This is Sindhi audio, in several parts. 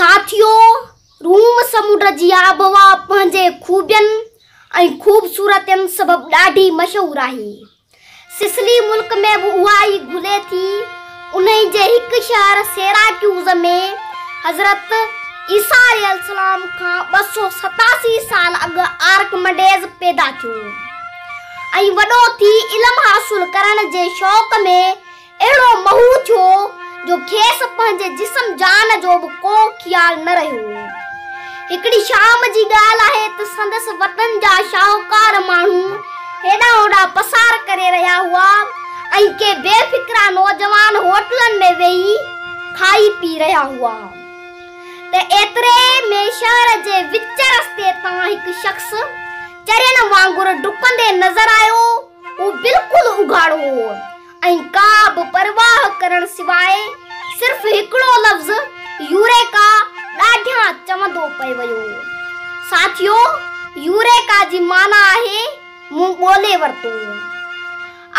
ساٿيو! روم سمنڊ جي آبهوا پنهنجي خوبين ۽ خوبصورتين سبب ڏاڍي مشهور آهي. سسلي ملڪ ۾ به اها ئي گهلي ٿي. انهي جي هڪ شهر سيراڪيوز ۾ حضرت عيسيٰ عليه السلام کان 287 سال اڳ آرڪمڊيز پيدا ٿيو ۽ وڏو ٿي علم حاصل ڪرڻ جي شوق ۾ اهڙو محو ٿيو جو کيس پنهنجي جسم جان جو به ڪو خيال نه رهيو. هڪڙي شام جي ڳالهه آهي ته سندس وطن جا شاهوڪار ماڻهو هيڏانهن هوڏانهن پسار ڪري رهيا هئا ۽ ڪي بي فڪرا نوجوان هوٽلن ۾ ويهي کائي پي رهيا هئا ته ايتري ۾ شهر جي وچ رستي تان هڪ شخص چرين وانگر ڊڪندي نظر آيو. هو بلڪل اگهاڙو هو ۽ ڪا به پرواهه ڪرڻ سواء صرف هڪڙو لفظ يوريڪا ڏاڍيان چوندو پئي ويو. ساٿيو، يوريڪا جي معنيٰ آهي مون ڳولي ورتو.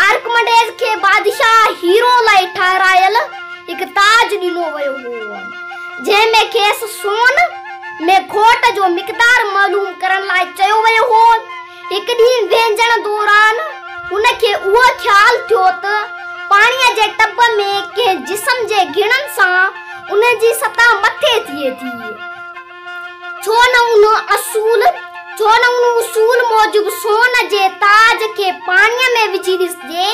آرڪمڊيز کي بادشاهه هيرو لاء ٺهرايل هڪ تاج ڏنو ويو هو، جنهن ۾ کيس سون ۾ کوٽ جو مقدار معلوم ڪرڻ لاء چيو ويو هو. هڪ ڏينهن وهنجڻ دوران هن کي اهو خيال ٿيو ته پاڻيء جي ٽب ۾ ڪنهن جسم جي گهڙڻ سان ان جي سطح مٿي ٿئي ٿي. ڇو نه ان اصول ڇو نه ان اصول موجب سون جي تاج کي پاڻيء ۾ وجهي ڏسجي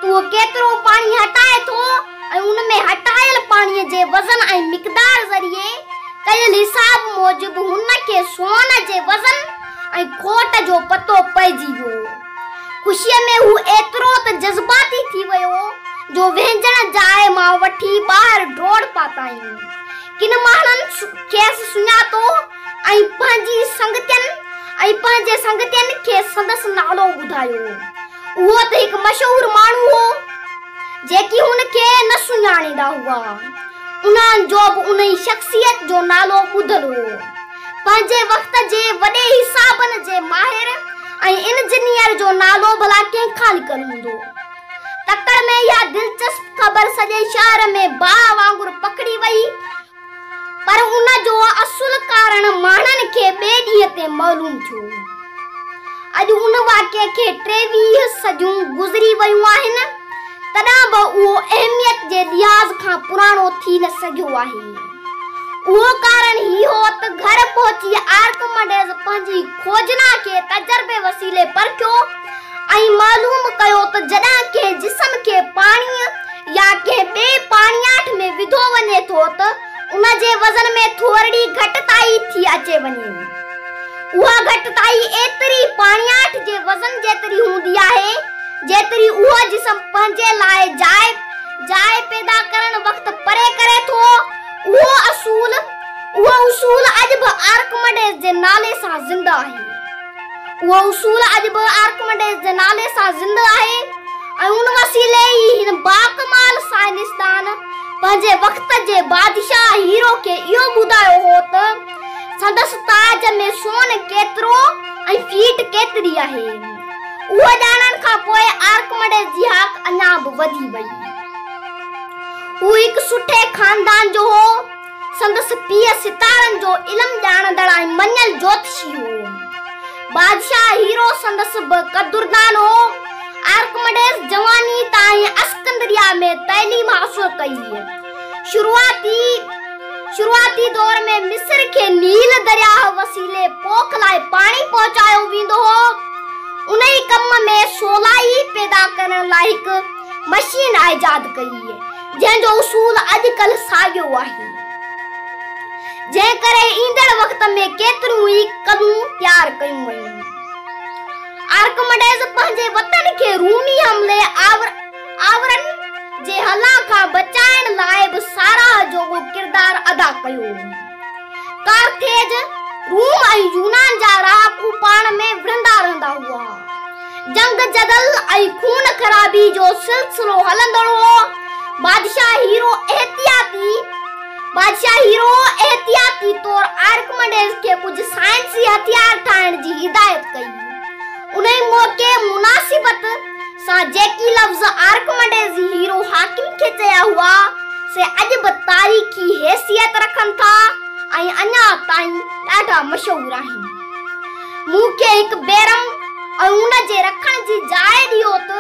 ته اهو ڪيترو پاڻي هٽائي ٿو ۽ ان ۾ هٽايل پاڻيء جي وزن ۽ مقدار ذريعي ڪيل حساب موجب هن کي سون جي وزن ۽ کوٽ جو پتو پئجي ويو. خوشيء ۾ هو ايترو ته جذباتي ٿي ويو جو وهنجڻ جاء مان وٺي ٻاهر ڊوڙ پاتائين. ڪن ماڻهن کيس سڃاتو ۽ پنهنجي سنگتين ۽ پنهنجي سنگتين کي سندس نالو ٻڌايو. اهو ته هڪ مشهور ماڻهو هو. جيڪي هن کي نه سڃاڻيندا هئا، انهن جو به انهي شخصيت جو نالو ٻڌل هو. پنهنجي وقت جي وڏي حسابن جي ماهر ۽ انجنيئر جو نالو ڀلا ڪنهن کان لڪل هوندو؟ تڪڙ ۾ اها دلچسپ خبر سڄي شهر ۾ باهه وانگر پکڙي وئي. پر ان جو اصل ڪارڻ ماڻهن کي ٻئي ڏينهن تي معلوم ٿيو. اڄ ان واقعي کي 23 صديون گذري ويون آهن، تڏهن به اهو اهميت جي لحاظ کان پراڻو ٿي نه سگهيو آهي. اهو ڪارڻ هي هو ته گهر پهچي آرڪمڊيز پنهنجي کوجنا کي تجربي وسيلي پرکيو ۽ معلوم ڪيو ته جڏهن ڪنهن جسم کي پاڻيء يا ڪنهن ٻئي پاڻياٺ ۾ وڌو وڃي ٿو ته ان جي وزن ۾ ٿورڙي گهٽتائي ٿي اچي وڃي. اها گهٽتائي ايتري پاڻياٺ جي وزن جيتري هوندي آهي، جيتري اهو جسم پنهنجي لاء جاء جاء پيدا ڪرڻ وقت پري ڪري ٿو. اهو اصول اهو اصول اڄ به آرڪمڊيز جي نالي سان زنده آهي. اهو اصول اڄ به آرڪمڊيز جي نالي سان زنده آهي ۽ ان وسيلي ئي هن باڪمال سائنسدان پنهنجي وقت جي بادشاهه هيرو کي اهو ٻڌايو هو ته سندس تاج ۾ سون ڪيترو ۽ ڦيٽ ڪيتري آهي. اهو ڄاڻڻ کان پوء آرڪمڊيز جي هاڪ اڃا به وڌي وئي. هو هڪ سٺي خاندان جو هو. سندس پيء ستارن جو علم ڄاڻندڙ ۽ مڃيل جوتشي هو. بادشاهه هيرو سندس به قدردان هو. آرڪمڊيز جواني تائين اسڪندريا ۾ تعليم حاصل ڪئي. شروعاتي شروعاتي دور ۾ مصر کي نيل درياهه وسيلي پوک لاء پاڻي پهچايو ويندو هو. انهي ڪم ۾ سولائي پيدا ڪرڻ لاء هڪ مشين ايجاد ڪئي. جنهن جو اصول اڄ ڪلهه ساڳيو آهي، جنهن ڪري ايندڙ وقت ۾ ڪيتريون ئي ڪلون تيار ڪيون ويون. آرڪمڊيز پنهنجي وطن کي رومي حملي آورن جي هلان کان بچائڻ لاء به ساراهه جوڳو ڪردار ادا ڪيو. ڪارٿيج، روم ۽ يونان جا رهاڪو پاڻ ۾ وڙهندا رهندا هئا. جنگ جدل ۽ خون خرابي جو سلسلو هلندڙ هو. بادشاهه هيرو احتياطي بادشاهه هيرو احتياطي طور آرڪمڊيز کي ڪجهه سائنسي هٿيار ٺاهڻ جي هدايت ڪئي. انهي موقعي مناسبت سان جيڪي لفظ آرڪمڊيز هيرو حاڪم کي چيا هئا، سي اڄ به تاريخي حيثيت رکن ٿا ۽ تائين ڏاڍا مشهور آهن. مون کي هڪ بيرم ۽ ان جي رکڻ جي جاء ڏيو ته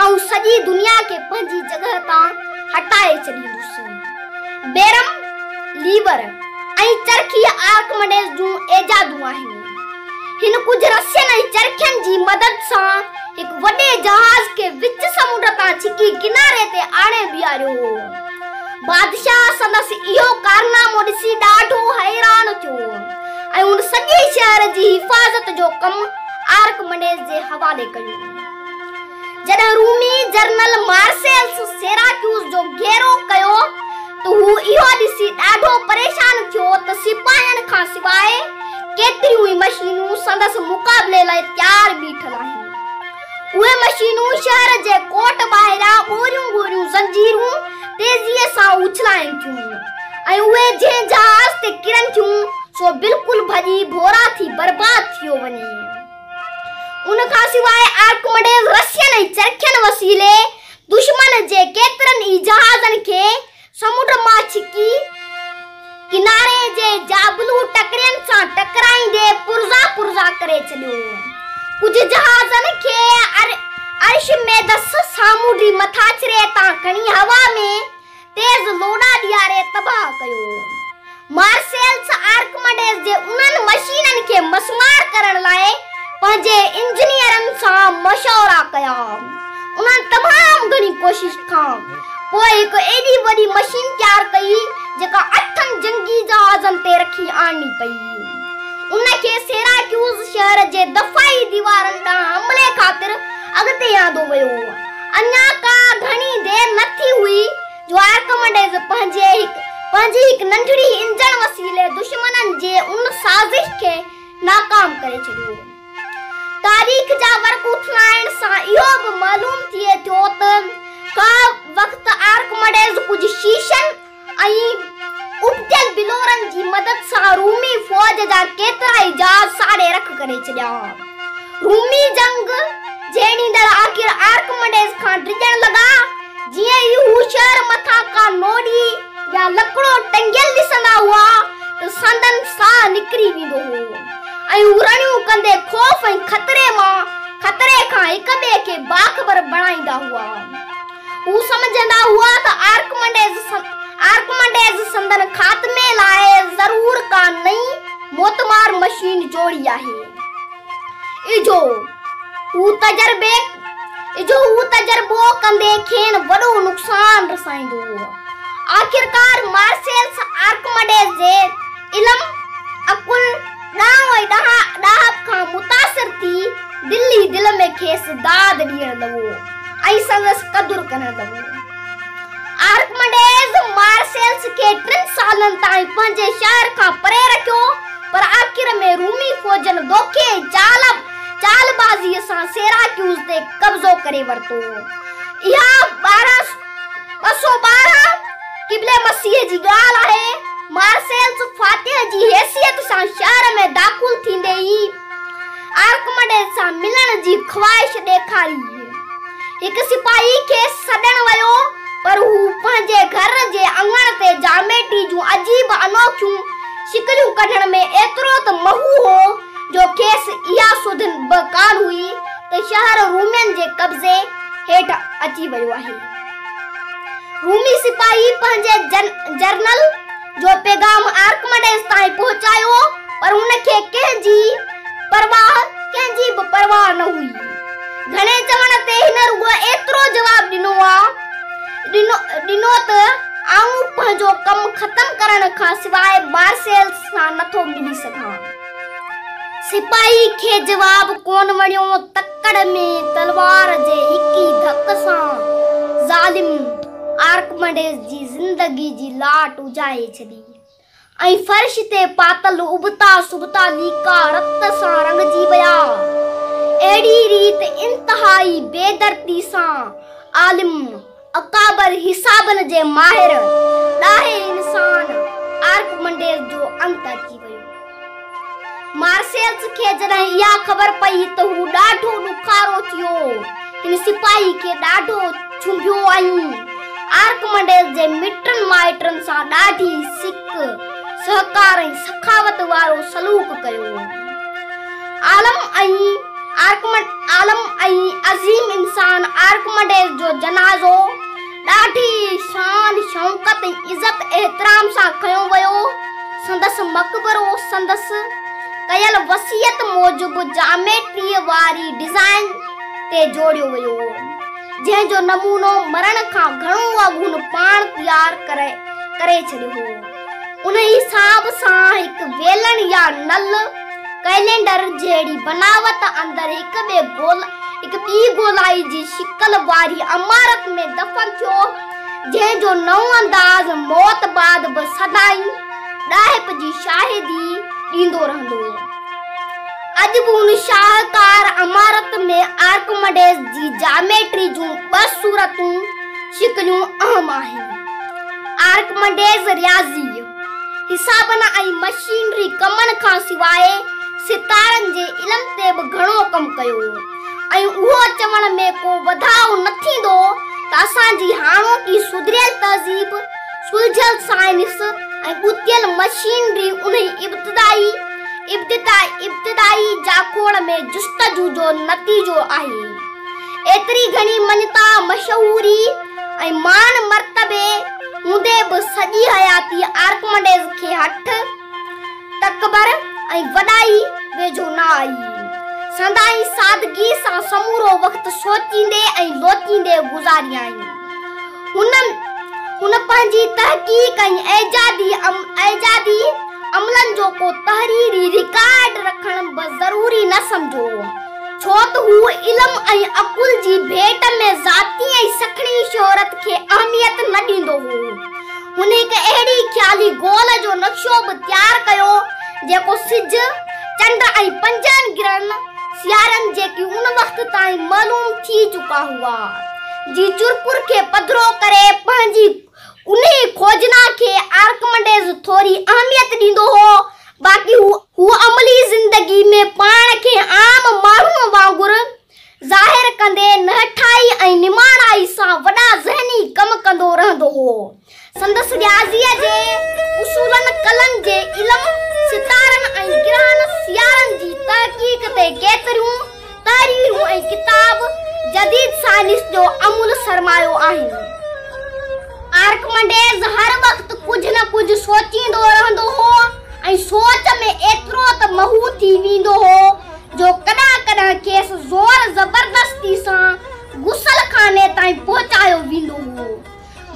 آئون سڄي دنيا کي پنهنجي جڳهه تان هٽائي ڇڏيندس. بيرم، ليور ۽ چرخي آرڪمڊيز جون ايجادون آهن. هن ڪجهه رسين ۽ چرخين جي مدد سان هڪ وڏي جهاز کي وچ سمنڊ تان ڇڪي ڪناري تي آڻي بيهاريو هو. بادشاهه سندس اهو ڪارنامو ڏسي ڏاڍو حيران ٿيو ۽ ان سڄي شهر جي حفاظت جو ڪم آرڪمڊيز جي حوالي ڪيو. جڏهن رومي جنرل مارسيلس سيراڪيوز جو گهيرو ڪيو ته هو اهو ڏسي ڏاڍو پريشان ٿيو ته سپاهين کان سواء ڪيتريون ئي مشينون سندس مقابلي لاء تيار بيٺل آهن. اهي مشينون شهر جي ڪوٽ ٻاهران ڳوريون ڳوريون زنجيرون تيزيء سان اڇلائين ٿيون ۽ اهي جنهن جهاز تي ڪرن ٿيون سو بلڪل ڀڄي ڀورا ٿي برباد ٿيو وڃي. ان کان سواء آرڪمڊيز رسين ۽ چرخين وسيلي دشمن جي ڪيترن ئي جهازن کي سمنڊ مان ڇڪي ڪناري جي جابلو ٽڪرين سان ٽڪرائيندي پرزا پرزا ڪري ڇڏيو. ڪجهه جهازن کي ارشميدس سامونڊي مٿاڇري تان کڻي هوا ۾ تيز لوڏا ڏياري تباهه ڪيو. مارسيلس آرڪمڊيز جي انهن مشينن کي مسمار ڪرڻ لاء پنهنجي انجنيئرن سان مشورا ڪيا. انهن تمام گهڻي ڪوشش کان پوء هڪ ايڏي وڏي مشين تيار ڪئي جيڪا اٺن جنگي جهازن تي رکي آڻڻي پئي. ان کي سيراڪيوز شهر جي دفاعي ديوارن ڏانهن حملي خاطر اڳتي آندو ويو. اڃا ڪا گهڻي دير نه ٿي هئي جو آرڪمڊيز پنهنجي هڪ ننڍڙي انجڻ وسيلي دشمنن جي ان سازش کي ناڪام ڪري ڇڏيو. تاريخ جا ورق اٿلائڻ سان اهو به معلوم ٿئي ٿو ته ڪا وقت آرڪمڊيز ڪجهه شيشن ۽ اپٽيل بلورن جي مدد سان رومي فوج جا ڪيترائي جهاز ساڙي رک ڪري ڇڏيا. رومي جنگ جهيڙيندڙ آخر آرڪمڊيز کان ڊڄڻ لڳا. جيئن ئي هو شهر مٿان ڪا نوڙي يا لڪڙو ٽنگيل ڏسندا هئا ته سندن ساهه نڪري ويندو هو ۽ هو رڙيون ڪندي خوف ۽ خطري مان خطري کان هڪ ٻئي کي باخبر بڻائيندا هئا. هو سمجهندا هئا ته آرڪمڊيز سندن خاتمي لاء ضرور ڪا نئين موتمار مشين جوڙي آهي. اجهو هو تجربو ڪندي کين وڏو نقصان رسائيندو هو. آخرڪار مارسيلس آرڪمڊيز جي علم، عقل، ڏانء ۽ ڏاهپ کان متاثر ٿي دل ئي دل ۾ کيس داد ڏيڻ لڳو ۽ سندس قدر ڪرڻ لڳو. آرڪمڊيز مارسيلس کي ٽن سالن تائين پنهنجي شهر کان پري رکيو، پر آخر ۾ رومي فوجن دوکي ۽ چالبازيء سان سيراڪيوز تي قبضو ڪري ورتو. اها 212 قبل مسيح جي ڳالهه آهي. مارسيلس فاتح جي حيثيت سان شهر ۾ داخل ٿيندي ئي آرڪمڊيز سان ملڻ جي خواهش ڏيکاري. هڪ سپاهي کيس سڏڻ ويو، پر هو پنهنجي گهر جي اڱڻ تي جاميٽري جون عجيب انوکيون شڪليون ڪڍڻ ۾ ايترو ته محو هو جو کيس اها سڌ به ڪانه هئي ته شهر رومين جي قبضي هيٺ اچي ويو آهي. رومي سپاهي پنهنجي جنرل جو پيغام آرڪمڊيز تائين پهچايو، پر هن کي ڪنهن جي پرواهه ڪنهن جي به پرواهه نه هئي. گهڻي چوڻ تي هن رڳو ايترو جواب ڏنو ته آئون پنهنجو ڪم ختم ڪرڻ کان سواء مارسيلس سان نٿو ملي سگهان. سپاهي کي جواب ڪونه وڻيو. تڪڙ ۾ تلوار جي هڪ ئي ڌڪ سان ظالم آرڪمڊيز جي زندگي جي لاٽ اجهائي ڇڏي. ۽ فرش تي پاتل ابتا سبتا ليڪا رت سان رڱجي ويا. اهڙي ريت انتهائي بيدردي سان عالم، اڪابر، حسابن جي ماهر، ڏاهي انسان آرڪمنڊيز جو انت اچي ويو. مارسيلس کي جڏهن اها خبر پئي ته هو ڏاڍو ڏکارو ٿيو. هن سپاهي کي ڏاڍو ڇنڀيو ۽ آرڪمنڊيز جي مٽن مائٽن سان ڏاڍي سڪ، سهڪار. پيار ۽ سخاوت وارو سلوڪ ڪيو. عالم ۽ عالم ۽ عظيم انسان آرڪمڊيز جو جنازو ڏاڍي شان شوڪت ۽ عزت احترام سان کنيو ويو. سندس مقبرو سندس ڪيل وصيت موجب جاميٽريء واري ڊزائين تي جوڙيو ويو، جنهن جو نمونو مرڻ کان گهڻو اڳ هن پاڻ تيار ڪري ڇڏيو هو. ان حساب سان هڪ ويلڻ يا نل، ڪئلينڊر، جهڙي بناوت اندر هڪ ٻي گولائي جي شڪل واري عمارت ۾ دفن ٿيو، جنهن جو نئون انداز موت بعد به سدائين ڏاهپ جي شاهدي ڏيندو رهندو. اڄ به ان شاهڪار عمارت ۾ آرڪمڊيز جي جاميٽري جون ٻه صورتون، شڪليون، اهم آهن. آرڪمڊيز رياضي، حسابن ۽ مشينري ڪمن کان سواء ستارن جي علم تي به گهڻو ڪم ڪيو ۽ اهو چوڻ ۾ ڪو وڌاء نه ٿيندو ته اسان جي هاڻوڪي سڌريل تهذيب، سلجهيل سائنس ۽ ڳتيل مشينري انهي ابتدائي ابتدائي جاکوڙ ۾ جستجو جو نتيجو آهي. ايتري گهڻي مڃتا، مشهوري ۽ مان مرتبي هوندي به سڄي حياتي آرڪمڊيز کي هٺ، تڪبر ۽ وڏائي ويجهو نه آئي. سدائين سادگي سان سمورو وقت سوچيندي ۽ لوچيندي گذاريائين. هن هن پنهنجي تحقيق ۽ ايجادي ايجادي عملن جو ڪو تحريري رڪارڊ رکڻ به ضروري نه سمجهيو، ڇو ته هو علم ۽ عقل جي ڀيٽ ۾ ذاتي ۽ سکڻي شهرت کي اهميت نه ڏيندو هو. هن هڪ اهڙي خيالي گول جو نقشو به تيار ڪيو، جيڪو سج، چنڊ ۽ پنجن گرهن، سيارن، جيڪي ان وقت تائين معلوم ٿي چڪا هئا، جي چرپر کي پڌرو ڪري پنهنجي انهي کوجنا کي آرڪمڊيز ٿوري اهميت ڏيندو هو، باقي هو عملي زندگي ۾ پاڻ کي عام ماڻهوء وانگر ظاهر ڪندي نهٺائي ۽ نماڻائي سان وڏا ذهني ڪم ڪندو رهندو هو. سندس رياضيء جي اصولن، ڪلن جي علم، ستارن ۽ گرهن سيارن جي تحقيق تي ڪيتريون تحريرون ۽ ڪتاب جديد سائنس جو املهه سرمايو آهن. آرڪمڊيز هر وقت ڪجهه نه ڪجهه سوچيندو رهندو هو ۽ سوچ ۾ ايترو ته محو ٿي ويندو هو جو ڪڏهن ڪڏهن کيس زور زبردستي سان غسل خاني تائين پهچايو ويندو هو.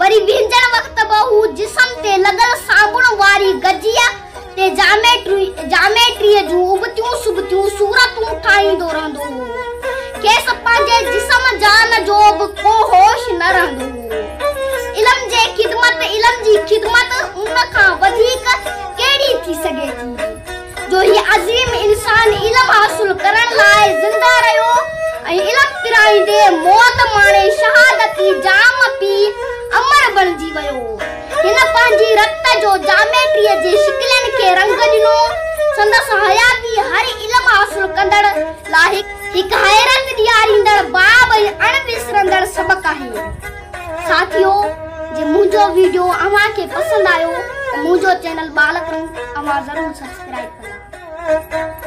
وري وهنجڻ وقت به هو جسم تي لڳل صابڻ واري گجيء تي جاميٽريء جون ابتيون سبتيون صورتون ٺاهيندو رهندو هو. کيس پنهنجي جسم جان جو به ڪو هوش نه رهندو هو. علم جي خدمت علم جي خدمت ان کان وڌيڪ ڪهڙي ٿي سگهي ٿي؟ جو هي عظيم انسان علم حاصل ڪرڻ لاء زنده رهيو ۽ علم پرائيندي موت ماڻي شهادتي جام پي امر بڻجي ويو. هن پنهنجي رت جو جاميٽريء جي شڪلين کي رنگ ڏنو. سندس حياتي هر علم حاصل ڪندڙ لاء هڪ حيرت ڏياريندڙ باب ۽ اڻ وسرندڙ سبق آهي. ساٿيو جي منهنجو ويڊيو اوهان کي پسند آيو ته منهنجو چينل ٻالڪ رنگ اوهان ضرور سبسڪرائب ڪندا.